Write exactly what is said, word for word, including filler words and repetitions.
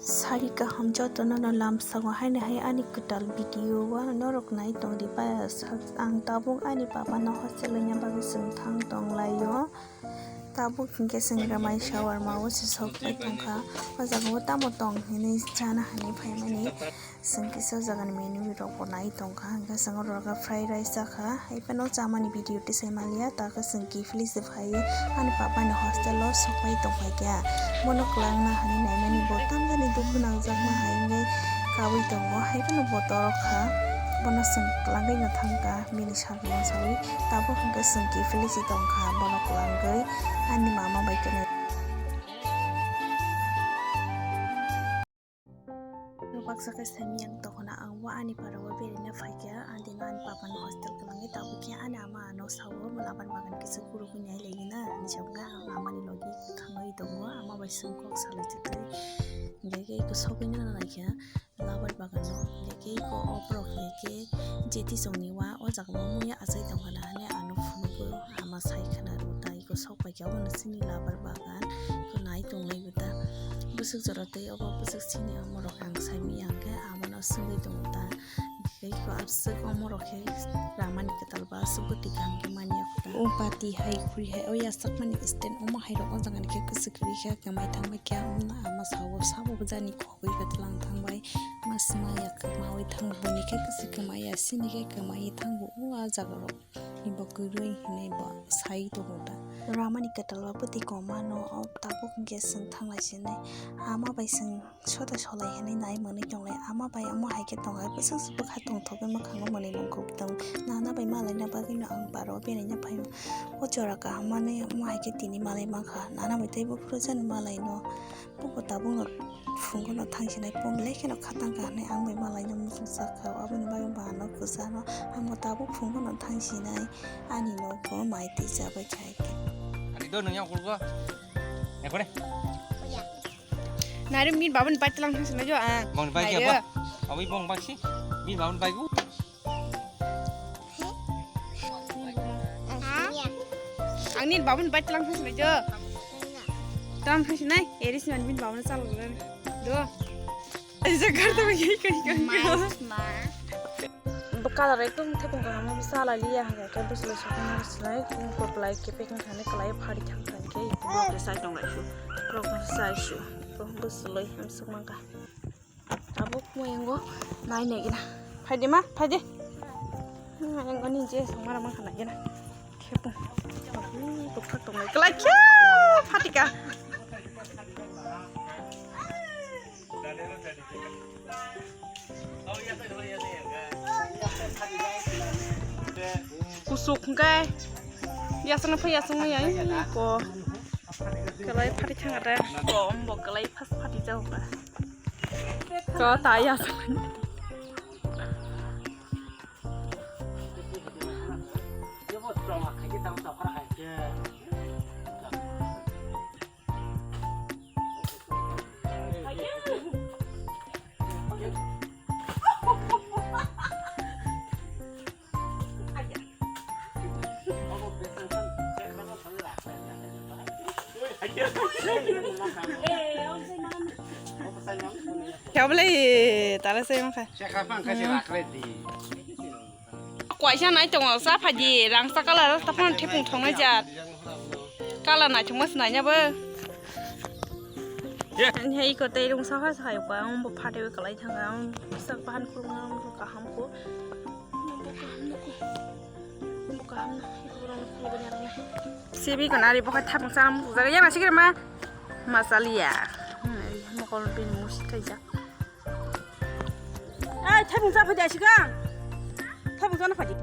Sari kaham jotono no lamsago haino hai ani kwtal video o norok nai tongdi paya sak ang tabuk ani papa no hostel wngya bagwi chwng thang tonglaio. Tabuk hinkhe chwng ramai shawarma o se sok pai tongkha. O jaga o tamo tong hinwi chana hinwi phaimani. Chwng kisa o jaga ni menu rok bo nai tongkha, hwnkhe chwng oro khe fried rice chakha. Hai phano chamani video tisai manliya, ta khe chwng kiphilwi se phaiwi ani papa ni hostel o sok pai tongkha khe. Bono kwlangna hinwi naimani bo tamjani dukhu nangjakma hai wngwi kabui tongo, hai phano bo torok kha. Bono chwng kwlangwi no thangkha bini sakno sawi, tabuk hwnkhe chwng kiphilwi se tongkha bono kwlangwi ani mama bai khe. Baksa khe simi ang tongkhana ang bo ani para o beraina phaikha, ang dino ani papa ni hostel kwlangwi tabuk khe ani ama ano sao, "Labar bagan kisa khurugwi nai laigwna," hinwi sa wngkha. Ang ama ni logi thangwi tongo, ama bai chwng kok salai tongwi. Hingke khe eko sogwino naikha labar bagan o, hingke khe eko oborok hingke khe jeti chongni wa o jaga o muya achai tongkhana hinwi ano phunukgo, ama sai khna rw tai. Sok pai khe obono chini labar bagan, khe nai tonglai bo ta. Bwswk jora tei obo bwswk chini omorok ang sai manya hwnkhe abono swngwi tongo ta. Tei khe aswk omorok khe ramani kwtal ba aswk bwtwi kaham khe manya kho ta. O bati hai khuri hai o yasakmani stand omo hai rok o jaga ni khe kwchwk kwrwi khe kwmai thangbai khe omo no ama sao sabo bwjani khogwi khe tlang thangbai ma swmai ya kwmaui thango boni khe kwchwk kwmai ya sini khe kwmai thango o a jaga rok. Ni bo kwrwi hinwi bo sai tongo ta. Ramani kwtal ba bwtwi koma no o tabuk hwnkhe chwng thanglai sinai. Ama bai chwng soda solai hinwi nai mwnwi tonglai. Ama bai omo hai khe tonglai bwswk se bwkha tongthogwi mwkhang no mwnwi mung kuk tong. Nana bai malaina bagwi no ang baro beraina phaio. O jora kaham manwi omo hai khe tini malai mankha. Nana bai tei buphuru jani malai no. Bubo tabukno phungo no thangsinai, pum lekheno khatang kha hinwi ang bai malaino muchung sakha, aboni bagwi bo ano kwcharo ang bo tabuk phungo no thangsinai, ani nogo mai twi chabai khai khe. Ani do nung yang kulgo. Ekore. Nari min babun bai tlang thangsinai jo ang. Bong bai Nari. Apa? Abi bong bai si. Min babun bai bu. Ang nini babani bai tlang thangsinai jo. Tlang thangsinai, eri sinani bini babani chalok nani. Do. Aisa kar to bai kai kai kai. Nice ma. Bo colour ekdom thekong kaham bo chala liya hwnkhe bwswlwi sokma sinai, bo belai kepek wngkha hinwi kwlaiwi phari thangkha hinkhe borok khe chai tonglai su. Borok khe chai su. Bo bwswlwi hamswk mankha. Tabuk mo yango nai nai gina. Phaidi ma, phaidi. Yango ni je songmara ma khana gina. Khepu. Tabuk tukha tongo. Kelai khe phatika. Kusuk hwnkhe. Yasang phai yasang ya. Ko. Kelai phari thang ada. Ko ombo kelai phas phati jao ka. Ko ta ya. Kya bole, tala se mangkha. Kwaisa nai tongo, sa phaji, rangsa colour, taphano thepung thongnai jat. Colour naithokma se naina bo. Hai ko tei rung sa phai phai ko, ang bo phatwi kwlai thang, ang sak bahan khulumna, ang bo kaham ko. Ang bo kaham ko. Ang bo kaham na, ang bo rang khulumna. Sibi ko nari bo khai thapung sa, ang bo jaga yang asikre ma. Masaliya. Hmm, mokol bin musi thaijak. Ai, thapung sa phai de asikang. Thapung sa na phai de.